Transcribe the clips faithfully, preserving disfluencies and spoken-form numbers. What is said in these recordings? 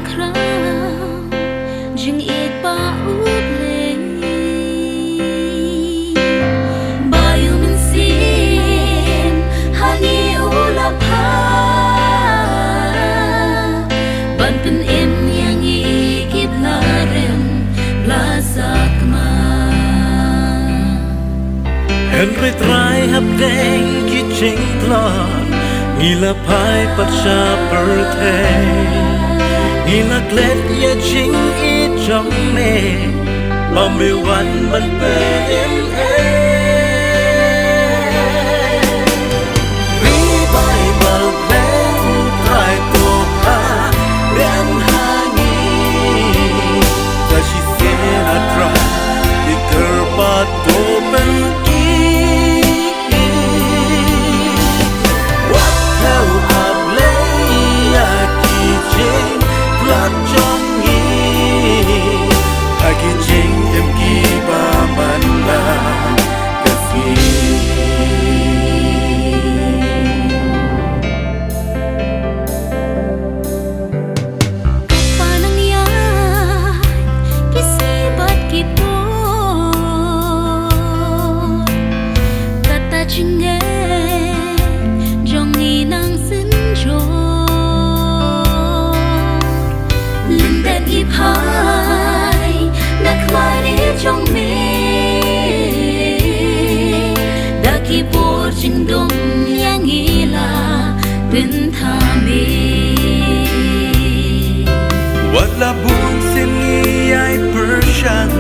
Khraw jingïeit ba U Blei, ba U Mynsiem ha ngi u la phah ban pynim ïa ngi ki bla rem bla sakma. Hynrei Trai hapdeng ki jingtlot ngi la phai pat sha pyrthei. Ngi la klet ïa jingïeit jong me ba me wan ban pynim eh. Ri Baibl bteng Trai to pha biang ha ngi. Sa shisien A Trai ki kyrpad to pynki. Wat thew A Blei ïa ki jingtlot jong ngi ha ki jingim kiba man la ka sngi. Pynang ïa ki sngi bad ki por, kata jingeh jong ngi nang synjor. Lyndet ngi phai na khmaiñ jong me, da ki bor jingdum ïa ngi la pynthame. Wat la bun sien ngi ïai pyrshang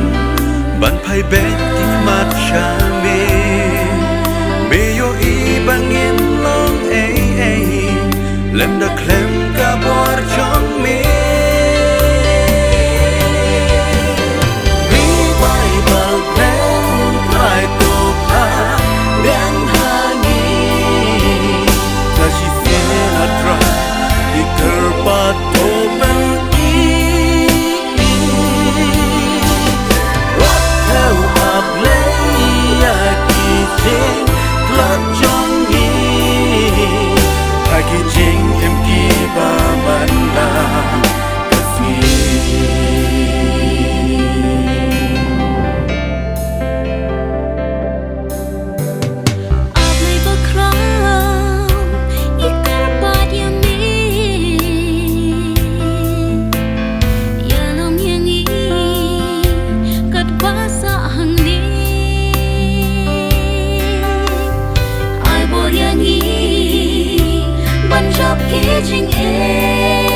ban phai beit ki khmat sha me. Me ïohi ba ngin long ei ei lem da khlem ka bor jong me. Ri Baibl bteng Trai to pha biang ha ngi. Sa shisien A Trai ki kyrpad to pynki. Wat thew A Blei ïa ki jingtlot jong ngi ha ki jingim kiba man la ka sngi. A Blei ba khraw, ngi kyrpad ïa me, ïalam ïa ngi katba sah hangne. Ai bor ïa ngi ban jop ki jingeh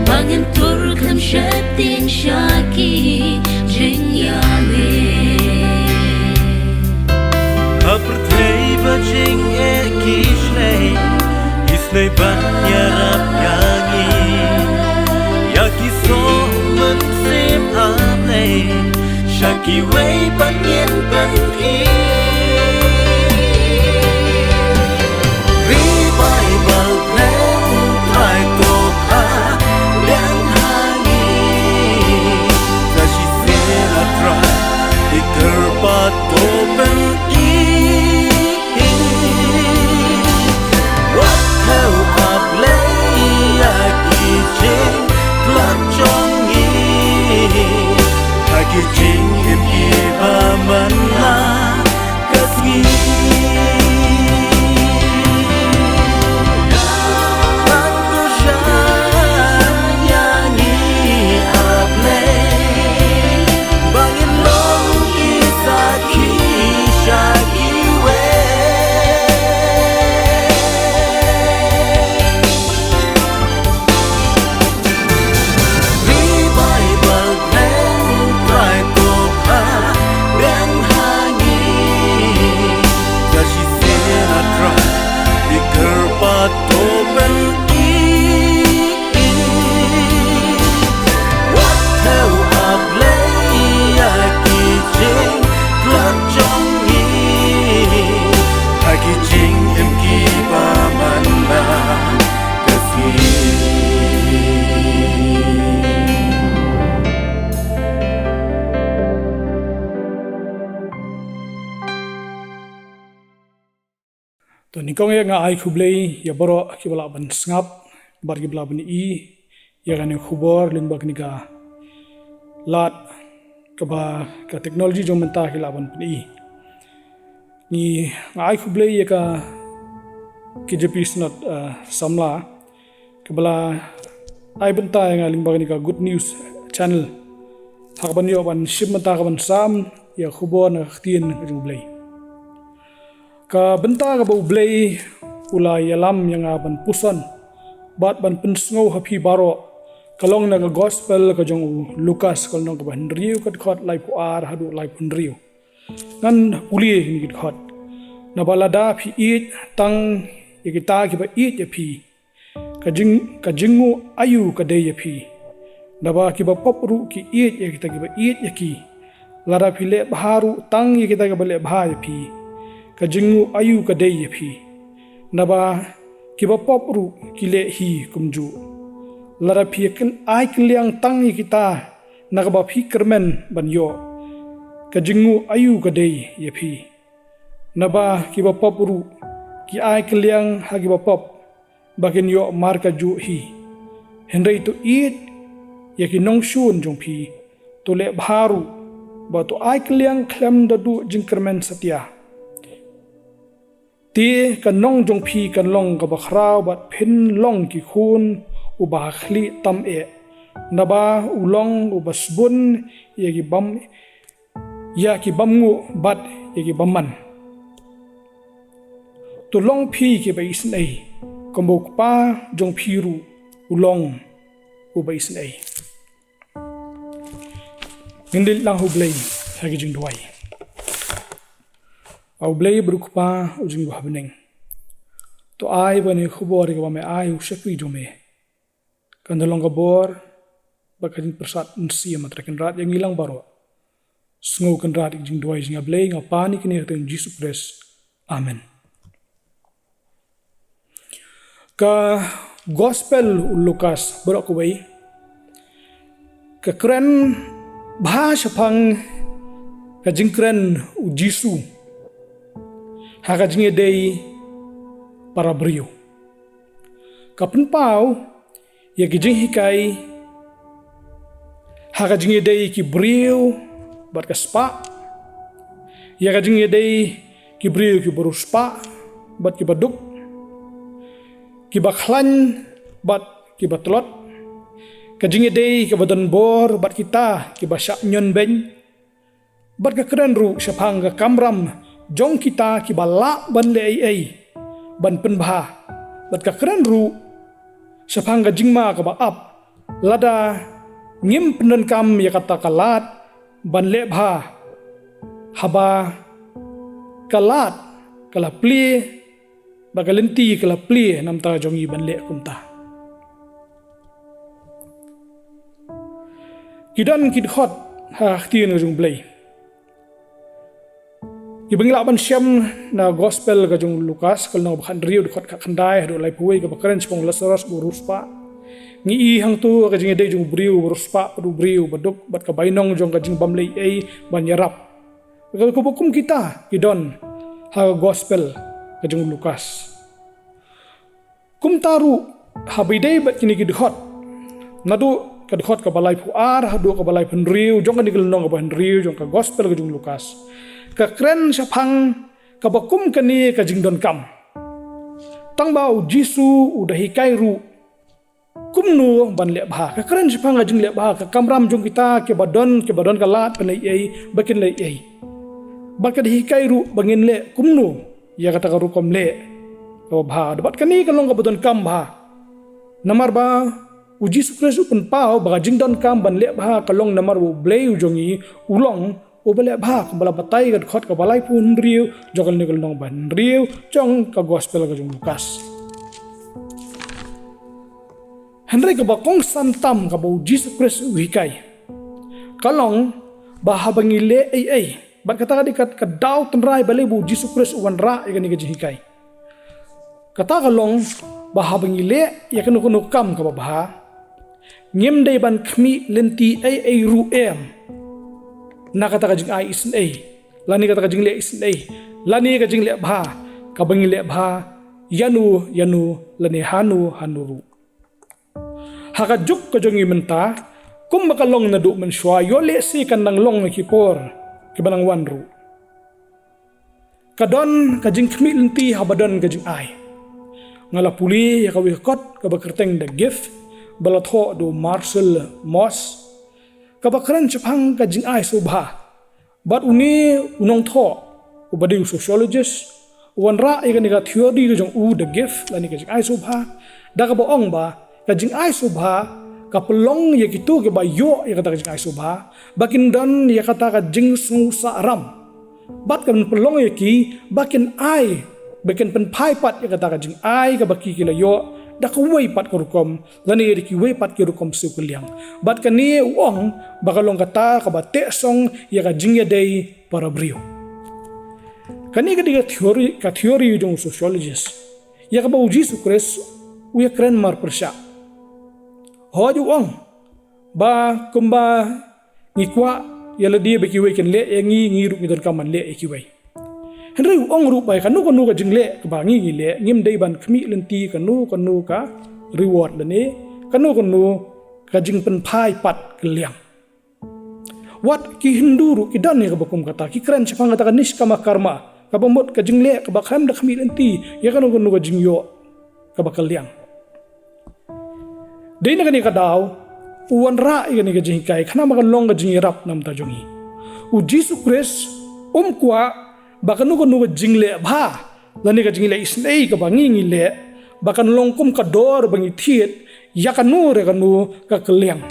ba ngin tur khlem sheptieng sha ki jingïaleh. Ha pyrthei ba jingeh ki shlei, ki shlei ban ïarap ïa ngi. Ïa ki soh mynsiem A Blei, sha kiwei pat ngin pyni. Ri Baibl bteng Trai to pha biang ha ngi. Sa shisien A Trai ki kyrpad to pynki. Wat thew A Blei ïa ki jingtlot jong ngi ha ki jingim kiba man la ka sngi. Ban pyrshang ïa ngi A Blei ba ngin long ki sakhi sha kiwei. Ri Baibl bteng Trai to pha biang ha ngi. Sa shisien A Trai ki kyrpad to pynki. Wat thew A Blei ïa ki jingtlot jong ngi ha ki jingim kiba man la ka sngi. To nyngkong ïa nga ai khublei ïa baroh kiba lah ban sngap bad ki ba lah ban ïohi ïa kane ka khubor lyngba kane ka lad kaba ka technology jong mynta ki lah ban pyni. Ngi, nga ai khublei ïa ka K J P Synod, eh, Samla, kaba la ai bynta ïa nga lyngba kane ka Good News Channel, ha kaban ïoh ban shim bynta kaban sam ïa ka khubor na ka ktien ka jong U Blei. Ka bynta kaba U Blei u la ïalam ïa nga ban puson bad ban pynsngew ha phi baroh ka long na ka Gospel ka jong u Lukas, ka lynnong kaba hynriew, ka dkhot laiphew ar haduh laiphew hynriew. Ngan pule kine ki dkhot. Naba lada phi ïeit tang ïa kita kiba ïeit ïa phi, ka jing, ka jingnguh aïu ka dei ïa phi? Naba kiba pop ruh ki ïeit ïa kita kiba ïeit ïa ki. Lada phi leh bha ruh tang ïa kita kiba leh bha ïa phi, ka jingnguh aïu ka dei ïa phi? Naba kiba pop ruh ki leh hi kumjuh. Lada phi ai kylliang tang ïa kita na kaba phi kyrmen ban ïoh, ka jingnguh aïu ka dei ïa phi? Naba kiba pop ruh ki ai kylliang ha kiba pop ba kin ïoh markajuh hi. Hynrei to ïeit ïa ki nongshun jong phi, to leh bha ruh, bad to ai kylliang khlem da duh jingkyrmen satia. Te ka nong jong phi kan long kaba khraw bad phin long ki khun uba ha khlieh tam eh, naba u long uba sbun ïa ki bym, ïa ki bym nguh bad ïa ki bymman. To long phi kiba isynei, kumba u Kpa jong phi ruh u long uba isynei. Ngin leit lang ha U Blei ha ki jingduwai. A U Blei bad U Kpa, U Jong U Ba ha bneng, to ai ba kane ka khubor kaba me ai ha u shakri jong me kan da long ka bor bad ka jingpyrsad mynsiem, Trai Kynrad, ïa ngi lang baroh. Sngew Kynrad ïa ka jingduwai jong nga, Blei, nga pan ïa kine ha ka kyrteng Jisu Khrist. Amen. Ka Gospel u Lukas baroh kawei ka kren bha shaphang ka jingkren u Jisu ha ka jingïadei para briew. Ka pynpaw ïa ki jinghikai ha ka jingïadei ki briew bad ka spah, ïa ka jingïadei ki briew kiba riewspah bad kiba duk, kiba khlaiñ bad kiba tlot, ka jingïadei kiba don bor bad kita kiba shah ñion beiñ, bad ka kren ruh shaphang ka kamram jong kita kiba lah ban leh ei ei ban pynbha, bad ka kren ruh shaphang ka jingma kaba ap lada ngim pyndonkam ïa kata ka lad ban leh bha, haba ka lad ka la plie, ba ka lynti ka la plie na ka bynta jong ngi ban leh kumta. Ki don ki dkhot ha ka ktien ka jong U Blei kiba ngi lah ban shem na Gospel ka jong u Lukas, ka lynnong ba khathynriew, dkhot khatkhyndai haduh laiphew wei, kaba kren shaphang u Lasaros ba u riewspah. Ngi i hangto ka jingïadei jong u briew uba riewspah bad u briew uba duk, bad ka bainong jong ka jingbym leh ei ei ban ïarap. Kaba kum kita ki don ha ka Gospel ka jong u Lukas. Kumta ruh, haba ïadei bad kine ki dkhot, naduh ka dkhot kaba laiphew ar haduh kaba laiphew hynriew jong kane ka lynnong kaba hynriew jong ka Gospel ka jong u Lukas, ka kren shaphang kaba kum kane ka jingdonkam. Tangba u Jisu u da hikai ruh kumno ban leh bha. Ka kren shaphang ka jingleh bha, ka kamram jong kita kiba don, kiba don ka lad ban leh ei ei, ba kin leh ei ei. Bad ka da hikai ruh ba ngin leh kumno ïa kata ka rukom leh kaba bha. Bad kane ka long kaba donkam bha. Namar ba u Jisu Khrist u pynpaw ba ka jingdonkam ban leh bha ka long namar ba U Blei u jong ngi u long uba leh bha, kumba la batai ka dkhot kaba laiphew hynriew jong kane ka lynnong ba hynriew jong ka Gospel ka jong u Lukas. Hynrei kaba kongsan tam kaba u Jisu Khrist u hikai ka long ba haba ngi leh ei ei, bad kata ka dei ka, ka daw tynrai balei ba u Jisu Khrist u wanrah ïa kane ka jinghikai. Kata ka long ba haba ngi leh ïa kano kano ka kam kaba bha, ngim dei ban khmih lynti ei ei ruh em na kata ka jingai isynei, lane kata ka jingleh isynei, lane ka jingleh bha kaba ngi leh bha ïano ïano lane hano hano ruh. Ha ka juk ka jong ngi mynta, kumba ka long naduh mynshuwa, ïoh lehse kan nang long ha ki por kiba nang wan ruh. Ka don ka jingkhmih lynti haba don ka jingai. Nga la pule ïa kawei ka kot kaba kyrteng The Gift, ba la thoh da u Marcel Moss, kaba kren shaphang ka jingai sngewbha. Bad une u nongthoh, uba dei u sociologist, u wanrah ïa kane ka theory ka jong u The Gift, lane ka jingai sngewbha, da kaba ong ba ka jingai sngewbha ka pynlong ïa kito kiba ïoh ïa kata ka jingai sngewbha ba kin don ïa kata ka jingsngewsarong. Bad kan pynlong ïa ki ba kin ai, ba kin pynphai pat ïa kata ka jingai kaba ki ki la ïoh da kawei pat ka rukom, lane da kiwei pat ki rukom siew kylliang. Bad kane u ong ba ka long kata kaba teh song ïa ka jingïadei para briew. Kane ka dei ka theory, ka theory jong u sociologist, ïa kaba u Jisu Khrist u ïakren marpyrshah. Hooid, u ong ba kumba ngi kwah ïa lade ba kiwei kin leh ïa ngi, ngi ruh ngi donkam ban leh ïa kiwei. Hynrei u ong ruh ba ïa kano kano ka jingleh kaba ngi ngi leh, ngim dei ban khmih lynti kano kano ka reward lane kano kano ka jingpynphai pat kylliang. Wat ki Hindu ruh ki don ïa kaba kum kata, ki kren shaphang kata ka nishkama karma, kaba mut ka jingleh kaba khlem da khmih lynti ïa kano kano ka jingïoh kaba kylliang. Dei na kane ka daw u wanrah ïa kane ka jinghikai, khnang ba kan long ka jingïarap na ka bynta jong ngi. U Jisu Khrist um kwah ba kano kano ka jingleh bha lane ka jingleh isynei kaba ngi ngi leh, ba kan long kum ka dor ba ngi thied ïa kano re kano ka kylliang.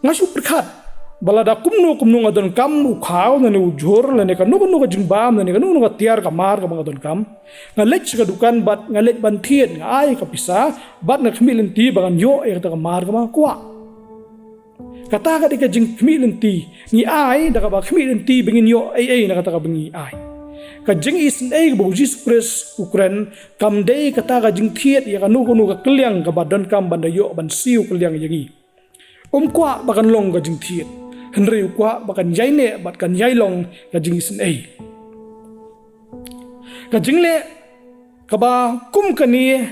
Nga shu pyrkhat ba lada kumno kumno nga donkam u khaw lane u jhur lane kano kano ka jingbam lane kano kano ka tiar ka mar kaba nga donkam, nga leit sha ka dukan bad nga leit ban thied, nga ai ka pisa bad nga khmih lynti ba ngan ïoh ïa kata ka mar kaba nga kwah. Kata ka dei ka jingkhmih lynti. Ngi ai da kaba khmih lynti ba ngin ïoh ei ei na kata kaba ngi ai. Ka jingisynei kaba u Jisu Khrist u kren kam dei kata ka jingthied ïa kano kano ka kylliang kaba donkam ban da ïoh ban siew kylliang ïa ngi. Um kwah ba kan long ka jingthied, hynrei u kwah ba kan ïaineh bad kan ïailong ka jingisynei. Ka jingleh kaba kum kane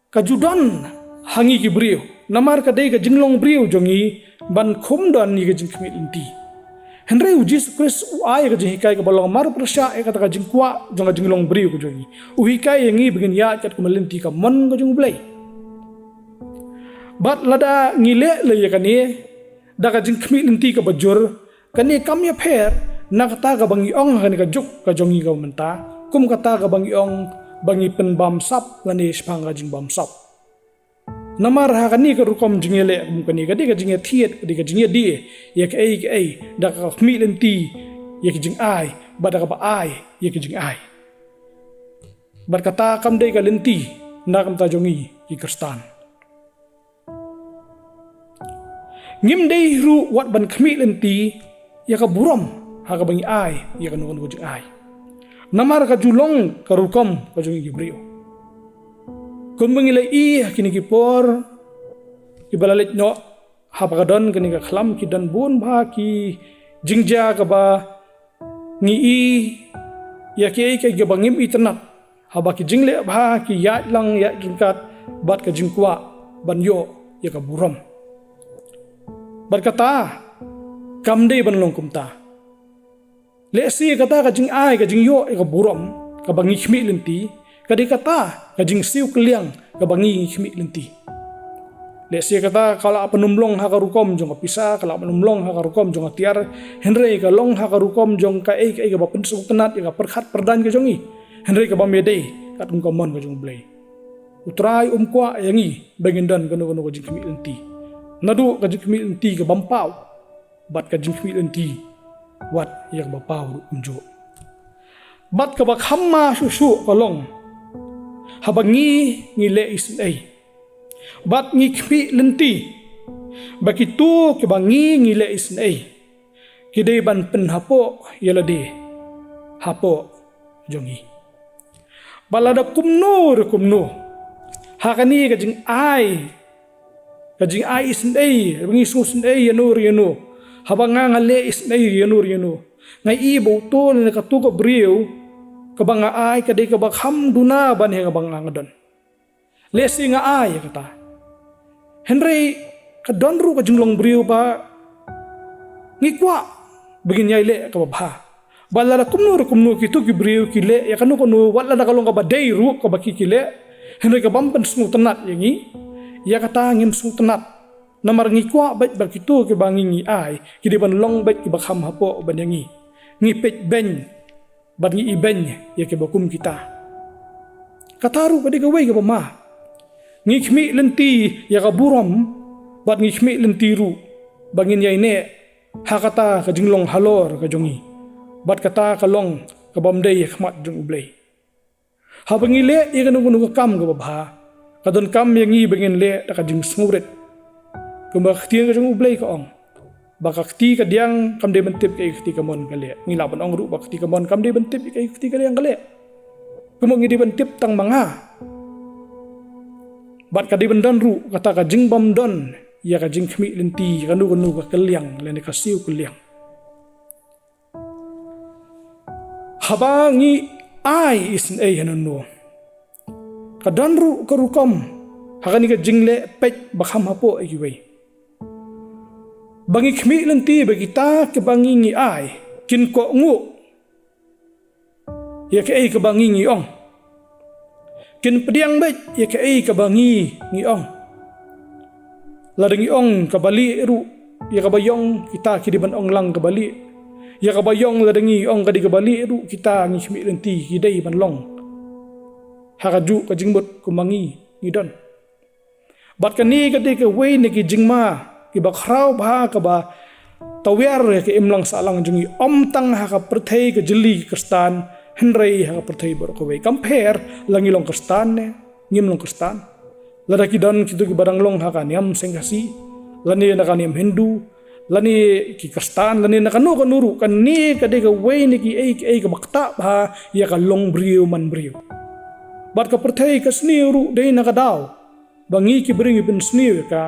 ka ju don ha ngi ki briew, namar ka dei ka jinglong briew jong ngi ban khum don ïa ka jingkhmih lynti. Hynrei u Jisu Khrist u ai ka jinghikai kaba long marpyrshah ïa kata ka jingkwah jong ka jinglong briew ka jong ngi. U hikai ïa ngi ba ngin ïaid katkum ka lynti kamon ka jong U Blei. Bad lada ngi leh lei ïa kane da ka jingkhmih lynti kaba jur, kane kam ïapher na kata kaba ngi ong ha kane ka juk ka jong ngi kaba mynta, kum kata kaba ngi ong ba ngi pynbamsap lane shaphang ka jingbamsap. Namar ha kane ka rukom jingïaleh kum kane ka dei ka jingïathied, ka dei ka jingïadie ïa kaei kaei, da ka khmih lynti ïa ka jingai bad da kaba ai ïa ka jingai. Bad kata kam dei ka lynti na ka bynta jong ngi ki Khristan. Ngim dei ruh wat ban khmih lynti ïa ka burom ha kaba ngi ai ïa kano kano ka jingai. Namar ka ju long ka rukom ka jong ngi ki briew. Kumba ngi la ïohi ha kine ki por kiba la leit noh, haba ka don kane ka khlam ki don bun bha ki jingjia kaba ngi ïohi ïa kiei kiei kiba ngim itynnad. Haba ki jingleh bha ki ïaid lang ïaid ryngkat bad ka jingkwah ban ïoh ïa ka burom. Bad kata kam dei ban long kumta. Lehse kata ka jingai ka jingïoh ïa ka burom kaba ngi khmih lynti, ka dei kata ka jingsiew kylliang kaba ngi ngi khmih lynti. Lehse kata ka lah ban ym long ha ka rukom jong ka pisa, ka lah ban ym long ha ka rukom jong ka tiar, hynrei ka long ha ka rukom jong kaei kaei kaba pynsngewtynnad ïa ka pyrkhat pyrdaiñ ka jong ngi. Hynrei kaba ym dei katkum ka mon ka jong U Blei. U Trai um kwah ïa ngi ba ngin don kano kano ka jingkhmih lynti. Naduh ka jingkhmih lynti kabym paw bad ka jingkhmih lynti wat ïa kaba paw ruh kumjuh. Bad kaba kham ma shuh shuh ka long haba ngi ngi leh isynei bad ngi khmih lynti ba kito kiba ngi ngi leh isynei ki dei ban pynhapoh ïa lade hapoh jong ngi. Bad lada kumno re kumno, ha kane ka jingai, ka jingai isynei, ba ngi sngewsynei ïano re ïano, haba nga nga leh isynei ïano re ïano, nga i ba uto lane kato ka briew kaba nga ai ka dei kaba kham duna ban ha kaba nga nga don. Lehse nga ai ïa kata. Hynrei ka don ruh ka jinglong briew ba ngi kwah ba ngin ïai leh kaba bha. Bad lada kumno re kumno kito ki briew ki leh ïa kano kano, wat lada ka long kaba dei ruh kaba ki ki leh, hynrei ka bym pynsngewtynnat ïa ngi, ïa kata ngim sngewtynnat. Namar ngi kwah beit ba kito kiba ngi ngi ai ki dei ban long beit kiba kham hapoh ban ïa ngi. Ngi peit beiñ bad ngi ibeiñ ïa kiba kum kita. Kata ruh ka dei kawei kaba ma. Ngi khmih lynti ïa ka burom bad ngi khmih lynti ruh ba ngin ïai neh ha kata ka jinglong halor ka jong ngi. Bad kata ka long ka bym dei ha khmat jong U Blei. Haba ngi leh ïa kano kano ka kam kaba bha, ka donkam ïa ngi ba ngin leh da ka jingsngewrit. Kumba ka ktien ka jong U Blei ka ong ba ka kti kadiang kam dei ban tip kaei ka kti kamon ka leh. Ngi lah ban ong ruh ba ka kti kamon kam dei ban tip kaei ka kti kadiang ka leh. Kumba ngi dei ban tip tang ma nga. Bad ka dei ban don ruh kata ka jingbymdon ïa ka jingkhmih lynti ïa kano kano ka kylliang lane ka siew kylliang. Haba ngi ai isynei hano hano, ka don ruh ka rukom ha kane ka jingleh peit ba kham hapoh ïa kiwei. Ba ngi khmih lynti ba kita kiba ngi ngi ai kin kohnguh ïa kaei kaba ngi ngi ong. Kin pdiang beit ïa kaei kaba ngi ngi ong. Lada ngi ong kaba lieh ruh, ïa kaba ïong kita ki dei ban ong lang kaba lieh. Ïa kaba ïong lada ngi ong ka dei kaba lieh ruh, kita ngi khmih lynti ki dei ban long ha kajuh ka jingmut kumba ngi ngi don. Bad kane ka dei kawei na ki jingma kiba khraw bha kaba tawiar ïa ka imlang sahlang jong ngi, ym tang ha ka pyrthei ka jylli ki Khristan, hynrei ha ka pyrthei baroh kawei. Kam pher la ngi long Khristan ne ngim long Khristan. Lada ki don kito kiba dang long ha ka niam Seng Khasi, lane na ka niam Hindu, lane ki Khristan, lane na kano kano ruh, kane ka dei kawei na kiei kiei kaba ktah bha ïa ka long briew man briew. Bad ka pyrthei ka sniew ruh dei na ka daw ba ngi ki briew ngi pynsniew ïa ka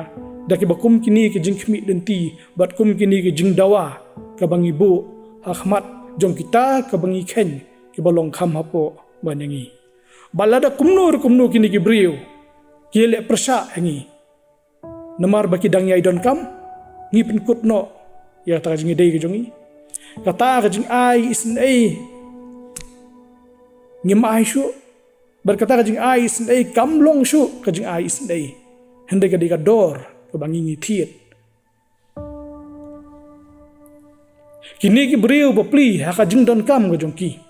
da kiba kum kine ki jingkhmih lynti bad kum kine ki jingdawa kaba ngi buh ha khmat jong kita kaba ngi kheiñ kiba long kham hapoh ban ïa ngi. Bad lada kumno re kumno kine ki briew ki leh pyrshah ïa ngi, namar ba ki dang ïai donkam, ngi pynkut noh ïa kata ka jingïadei ka jong ngi. Kata ka jingai isynei ngim ai shuh. Bad kata ka jingai isynei kam long shuh ka jingai isynei, hynrei ka dei ka dor kaba ngi ngi thied. Kine ki briew bapli ha ka jingdonkam ka jong ki,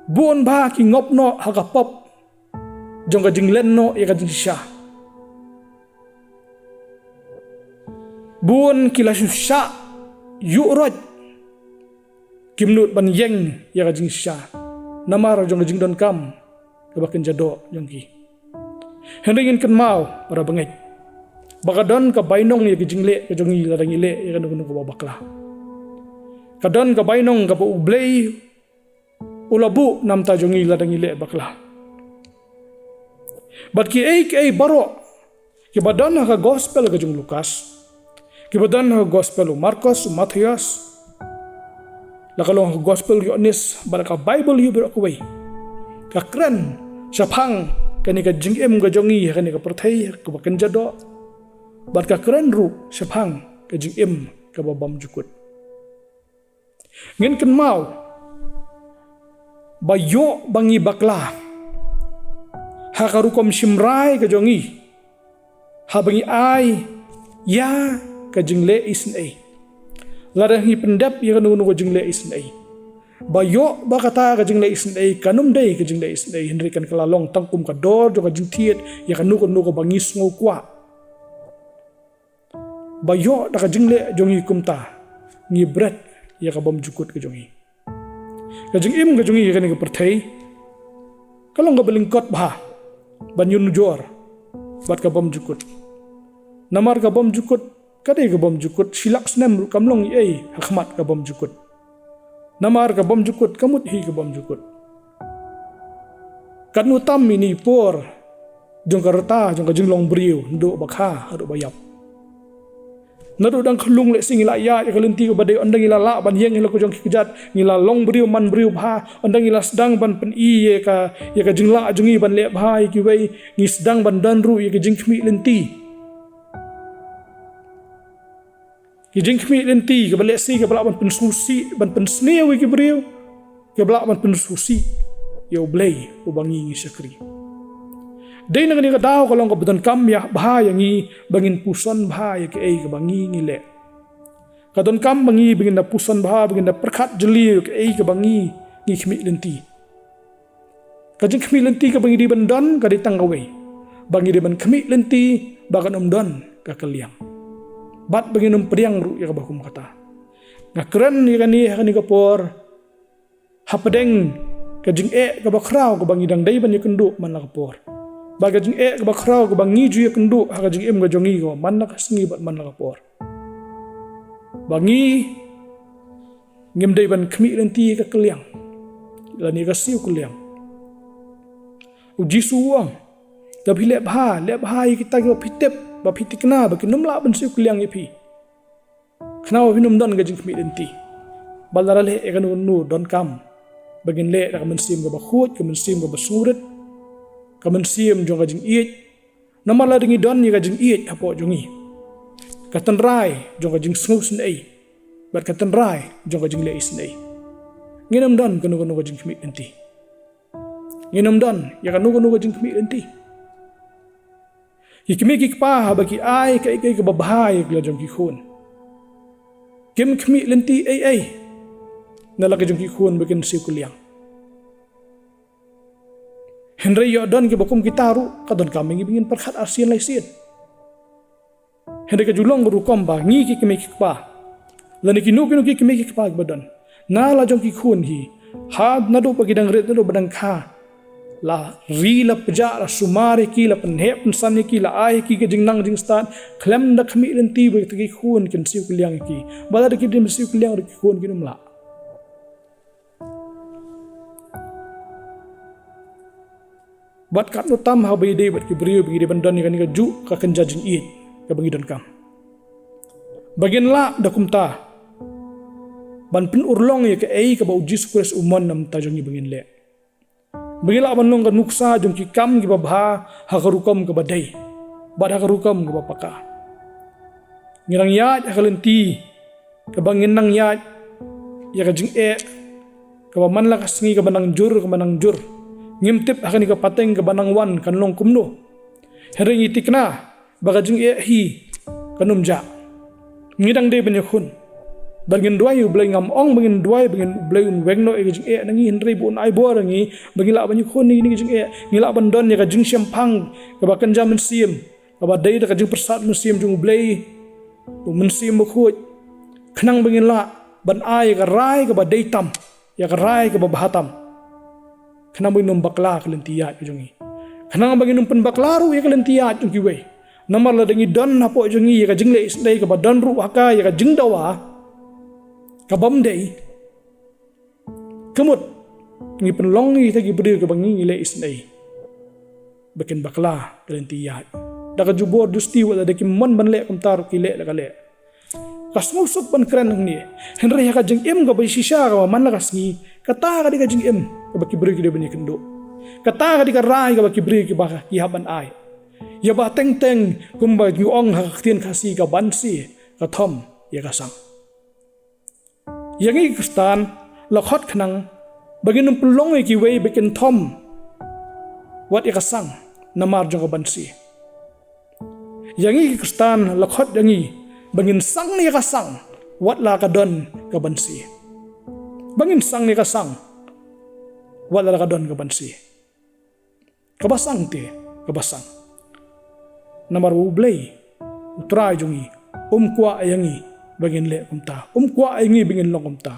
bun bha ki ngop noh ha ka pop jong ka jinglen noh ïa ka jingshisha. Bun ki la shu shah ïuh roit, kim nud ban ïeng ïa ka jingshisha namar jong ka jingdonkam kaba kynja doh jong ki. Hynrei ngin kynmaw para bangeit ba ka don ka bainong ïa ka jingleh ka jong ngi lada ngi leh ïa kano kano kaba bakla. Ka don ka bainong kaba U Blei u la buh namar jong ngi lada ngi leh bakla. Bad kiei kiei baroh kiba don ha ka gospel ka jong u Lukas, kiba don ha ka gospel u Markos, u Mathaios, la ka long ha ka gospel u Ïoannis bad ha ka Baibl ïa baroh kawei, ka kren shaphang kane ka jingim ka jong ngi ha kane ka pyrthei kaba kynja doh, bad ka kren ruh shaphang ka jingim kaba bymjukut. Ngin kynmaw ba ïoh ba ngi bakla ha ka rukom shim rai ka jong ngi haba ngi ai ïa ka jingleh isynei. Lada ngi pyndep ïa kano kano ka jingleh isynei, ba ïoh ba kata ka jingleh isynei kan ym dei ka jingleh isynei, hynrei kan kylla long tang kum ka dor jong ka jingthied ïa kano kano kaba ngi sngew kwah. Ba ïoh da ka jingleh jong ngi kumta ngi bret ïa ka bymjukut ka jong ngi. Ka jingim ka jong ngi ha kane ka pyrthei ka long kaba lyngkot bha ban ïanujor bad ka bymjukut. Namar ka bymjukut ka dei ka bymjukut, shi lak snem ruh kam long ei ei ha khmat ka bymjukut. Namar ka bymjukut ka mut hi ka bymjukut. Katno tam ine i por jong ka rta jong ka jinglong briew, naduh ba kha haduh ba ïap. Naduh dang khyllung lehse ngi la ïaid ïa ka lynti kaba dei, ynda ngi la lah ban ïeng ïa la ka jong ki kjat, ngi la long briew man briew bha, ynda ngi la sdang ban pyni ïa ka, ïa ka jinglah jong ngi ban leh bha ïa kiwei, ngi sdang ban don ruh ïa ka jingkhmih lynti. Ki jingkhmih lynti kaba lehse kaba lah ban pynsngewsih, ban pynsniew ïa ki briew, kaba lah ban pynsngewsih ïa U Blei uba ngi ngi shakri. Dei na kane ka daw ka long kaba donkam ïa bha ïa ngi ba ngin puson bha ïa kaei kaba ngi ngi leh. Ka donkam ba ngi ba ngin da puson bha, ba ngin da pyrkhat jylliew ïa kaei kaba ngi ngi khmih lynti. Ka jingkhmih lynti kaba ngi dei ban don ka dei tang kawei, ba ngi dei ban khmih lynti ba kan ym don ka kylliang, bad ba ngin ym pdiang ruh ïa kaba kum kata. Nga kren ïa kane ha kane ka por hapdeng ka jingeh kaba khraw kaba ngi dang dei ban ïakynduh man la ka por, bad ka jingeh kaba khraw kaba ngi ju ïakynduh ha ka jingim ka jong ngi kaba man la ka sngi bad man la ka por, ba ngi ngim dei ban khmih lynti ïa ka kylliang lane ïa ka siew kylliang. U Jisu u ong, da phi leh bha, leh bha ïa kita kiba phi tip, ba phi thikna ba kin ym lah ban siew kylliang ïa phi, khnang ba phin ym don ka jingkhmih lynti. Bad lada leh ïa kano kano, donkam ba ngin leh da ka mynsiem kaba khuid, ka mynsiem kaba sngewrit, ka mynsiem jong ka jingïeit. Namar lada ngi don ïa ka jingïeit hapoh jong ngi, ka tynrai jong ka jingsngewsynei bad ka tynrai jong ka jingleh isynei, ngin ym don kano kano ka jingkhmih lynti. Ngin ym don ïa kano kano ka jingkhmih lynti. Ki kmie ki kpa haba ki ai kaei kaei kaba bha ïa ki la jong ki khun, kim khmih lynti ei ei na la ki jong ki khun ba kin siew kylliang. Hynrei ïoh don kiba kum kita ruh, ka donkam ïa ngi ba ngin pyrkhat arsien laisien. Hynrei ka ju long ka rukom ba ngi ki kmie ki kpa, lane kino kino ki kmie ki kpa kiba don, na la jong ki khun hi, ha naduh ba ki dang rit, naduh ba dang kha, la ri, la pjah, la sumar ïa ki, la pynheh pynsan ïa ki, la ai ïa ki ka jingnang jingstad, khlem da khmih lynti ba kita ki khun kin siew kylliang ïa ki. Bad lada ki dei ban siew kylliang ruh ki khun kin ym lah. Bad katno tam haba ïadei bad ki briew ba ngi dei ban don ïa kane kajuh ka kynja jingïeit kaba ngi donkam, ba ngin lah da kumta ban pynurlong ïa kaei kaba U Jisu Khrist u mon na bynta jong ngi ba ngin leh, ba ngin lah ban long ka nuksa jong ki kam kiba bha ha ka rukom kaba dei bad ha ka rukom kaba paka. Ngi dang ïaid ha ka lynti kaba ngin nang ïaid ïa ka jingeh kaba man la ka sngi kaba nang jur, kaba nang jur. Ngim tip ha kane ka pateng kaba nang wan kan long kumno. Hynrei ngi thikna ba ka jingeh hi kan ym jah. Ngi dang dei ban ïakhun. Bad ngin duwai ïa U Blei, ngam ong ba ngin duwai ba ngin, U Blei un weng noh ïa ka jingeh na ngi, hynrei ba un ai bor ïa ngi ba ngi lah ban ïakhun ïa kine ki jingeh, ngi lah ban don ïa ka jingshemphang kaba kynja mynsiem, kaba dei da ka jingpyrsad mynsiem jong U Blei, U Mynsiem Bakhuid, khnang ba ngin lah ban ai ïa ka rai kaba dei tam, ïa ka rai kaba bha tam, khnang ba ngin ym bakla ka lynti ïaid ka jong ngi, khnang ba ngin ym pynbakla ruh ïa ka lynti ïaid jong kiwei. Namar lada ngi don hapoh jong ngi ïa ka jingleh isynei kaba don ruh ha ka ïa ka jingdawa kabym dei, ka mut ngi pynlong ïa kita ki briew kiba ngi ngi leh isynei ba kin bakla ka lynti ïaid. Da ka jubor justi, wat lada kim mon ban leh kumta ruh ki leh la ka leh. Ka sngewsuk ban kren hangne, hynrei ha ka jingim kaba shisha kaba man la ka sngi, kata ka dei ka jingim kaba ki briew ki dei ban ïakynduh. Kata ka dei ka rai kaba ki briew kiba ki hap ban ai. Ïa ba teng teng kumba ngi ong ha ka ktien Khasi, ka banse ka thom ïa ka sang. Ïa ngi ki Khristan la khot khnang ba ngin ym pynlong ïa kiwei ba kin thom wat ïa ka sang namar jong ka banse. Ïa ngi ki Khristan la khot ïa ngi ba ngin sang ïa ka sang wat la ka don ka banse. Ba ngin sang ïa ka sang wat la ka don ka banse. Kaba sang te, kaba sang. Namar ba U Blei, U Trai jong ngi, um kwah ïa ngi ba ngin leh kumta. Um kwah ïa ngi ba ngin long kumta.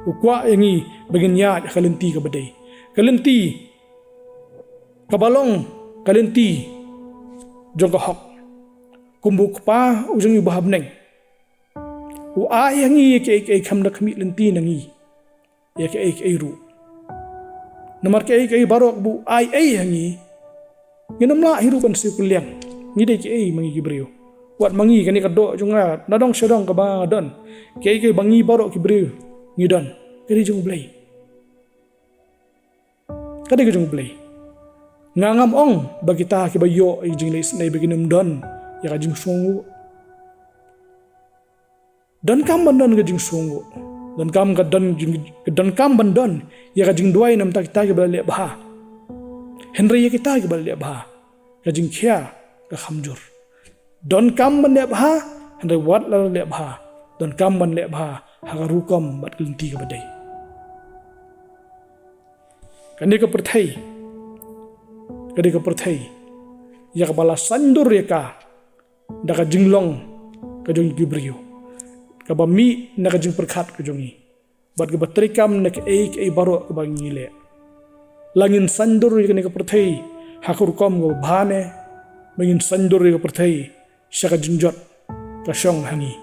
U kwah ïa ngi ba ngin ïaid ha ka lynti kaba dei, ka lynti kaba long ka lynti jong ka hok. Kumba U Kpa u jong ngi uba ha bneng u ai ïa ngi ïa kiei kiei, kham da khmih lynti na ngi ïa kiei kiei ruh. Namar kiei kiei baroh ba u ai ei ha ngi, ngin ym lah hi ruh ban siew kylliang. Ngi dei kiei ma ngi ki briew. Wat ma ngi, kane ka doh jong nga, na dong sha dong kaba nga don, kiei kiei ba ngi baroh ki briew ngi don, ka dei jong U Blei. Ka dei ka jong U Blei. Nga ngam ong ba kita kiba ïoh ïa ka jingleh isynei ba kin ym don ïa ka jingsngewnguh. Donkam ban don ka jingsngew. Donkam ka don jing, donkam ban don ïa ka jingduwai namar kita kiba la leh bha. Hynrei ïa kita kiba la leh bha, ka jingkhia ka kham jur. Donkam ban leh bha, hynrei wat la leh bha, donkam ban leh bha ha ka rukom bad ka lynti kaba dei. Kane ka pyrthei, kane ka pyrthei, ïa kaba la saiñdur ïa ka da ka jinglong ka jong ki briew, kaba mih na ka jingpyrkhat ka jong ngi, bad kaba treikam na kaei kaei baroh kaba ngi leh. La ngin saiñdur ïa kane ka pyrthei ha ka rukom kaba bha ne, ba ngin saiñdur ïa ka pyrthei sha ka jingjot ka shong ha ngi.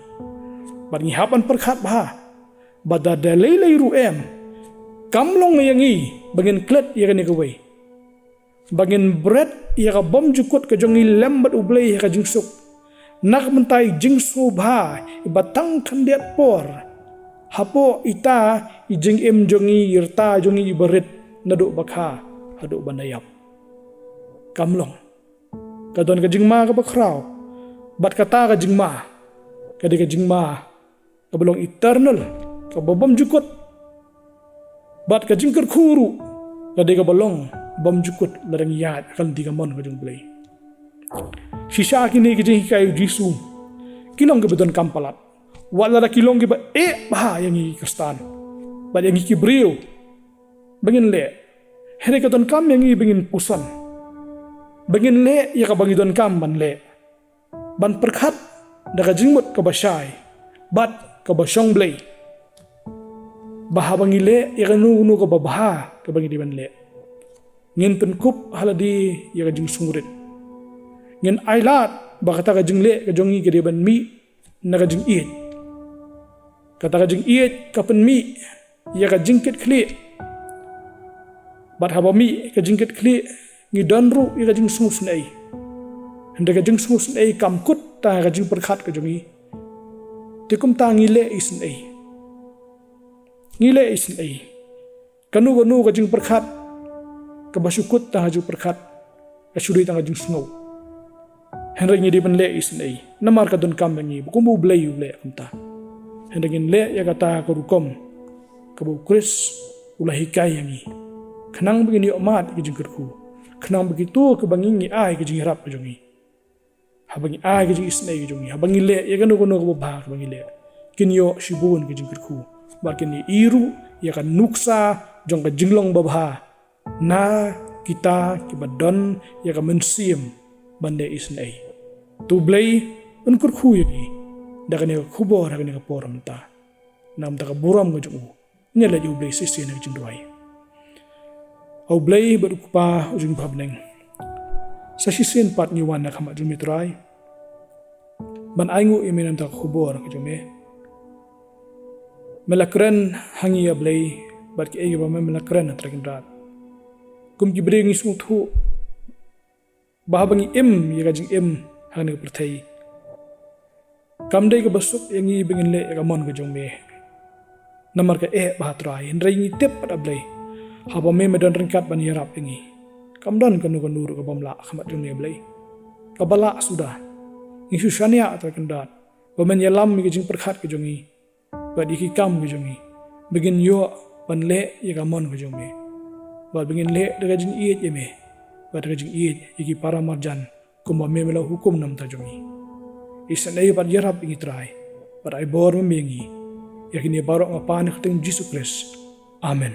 Bad ngi hap ban pyrkhat bha ba da da lei lei ruh em, kam long ïa ngi ba ngin klet ïa kane kawei, ba ngin bret ïa ka bymjukut ka jong ngi lem bad U Blei ha ka jingsuk. Na ka bynta i jingsngewbha iba tang khyndiat por hapoh ita i jingim jong ngi, i rta jong ngi iba rit naduh ba kha haduh ban da ïap. Kam long. Ka don ka jingma kaba khraw, bad kata ka jingma ka dei ka jingma kaba long eternal, kaba bymjukut. Bad ka jingkyrkhu ruh ka dei kaba long bymjukut lada ngi ïaid ha ka lynti kamon ka jong U Blei. Shisha kine ki jinghikai U Jisu ki long kiba donkam palat. Wat lada ki long kiba eh bha ïa ngi ki Khristan bad ïa ngi ki briew ba ngin leh, hynrei ka donkam ïa ngi ba ngin puson, ba ngin leh ïa kaba ngi donkam ban leh, ban pyrkhat da ka jingmut kaba shai bad kaba shong Blei, ba haba ngi leh ïa kano kano kaba bha kaba ngi dei ban leh, ngin pynkup ha lade ïa ka jingsngewrit. Ngin ailad ba kata ka jingleh ka jong ngi ka dei ban mih na ka jingïeit. Kata ka jingïeit ka pynmih ïa ka jingkitkhlieh. Bad haba mih ka jingkitkhlieh, ngi don ruh ïa ka jingsngewsynei. Hynrei ka jingsngewsynei kam kut tang ha ka jingpyrkhat ka jong ngi. Te kumta ngi leh isynei. Ngi leh isynei. Kano kano ka jingpyrkhat kaba shu kut tang ha jingpyrkhat, ka shu dei tang ha jingsngew. Hynrei ngi dei ban leh isynei namar ka donkam ïa ngi, ba kumba U Blei u leh kumta. Hynrei ngin leh ïa kata ka rukom kaba U Khrist u la hikai ïa ngi, khnang ba ngin ïoh mad ïa ka jingkyrkhu, khnang ba kito kiba ngi, ngi ai ka jingïarap ka jong ngi, haba ngi ai ka jingisynei ka jong ngi, haba ngi leh ïa kano kano kaba bha kaba ngi leh, kin ïoh shibun ka jingkyrkhu, bad kin ïohi ruh ïa ka nuksa jong ka jinglong babha na kita kiba don ïa ka mynsiem ban leh isynei. To U Blei un kyrkhu ïa ngi da kane ka khubor ha kane ka por mynta. Namar ka burom ka jong u, ngi leit ïa U Blei shisien ha ka jingduwai. A U Blei bad U Kpa u jong ngi ba ha bneng, sa shisien pat ngi wan ha khmat jong me Trai ban ainguh ïa me namar ka khubor ka jong me. Me la kren ha ngi ïa Blei, bad kiei kiba me, me la kren ha Trai Kynrad. Kum ki briew ngi sngewthuh ba haba ngi im ïa ka jingim ha kane ka pyrthei, kam dei kaba suk ïa ngi ba ngin leh ïa ka mon ka jong me namar ka eh bha Trai. Hynrei ngi tip pat A Blei, haba me, me don ryngkat ban ïarap ïa ngi, kam don kano kano ruh ka bym lah ha khmat jong me A Blei. Kaba lah suda, ngi shu shaniah Trai Kynrad ba men ïalam ïa ka jingpyrkhat ka jong ngi bad ïa ki kam ka jong ngi, ba ngin ïoh ban leh ïa ka mon ka jong me, bad ba ngin leh da ka jingïeit ïa me bad da ka jingïeit ïa ki para marjan, kumba me, me la hukum namar jong ngi. Isynei bad ïarap ïa ngi Trai, bad ai bor ma me ïa ngi. Ïa kine baroh nga pan ha ka kyrteng Jisu Khrist. Amen.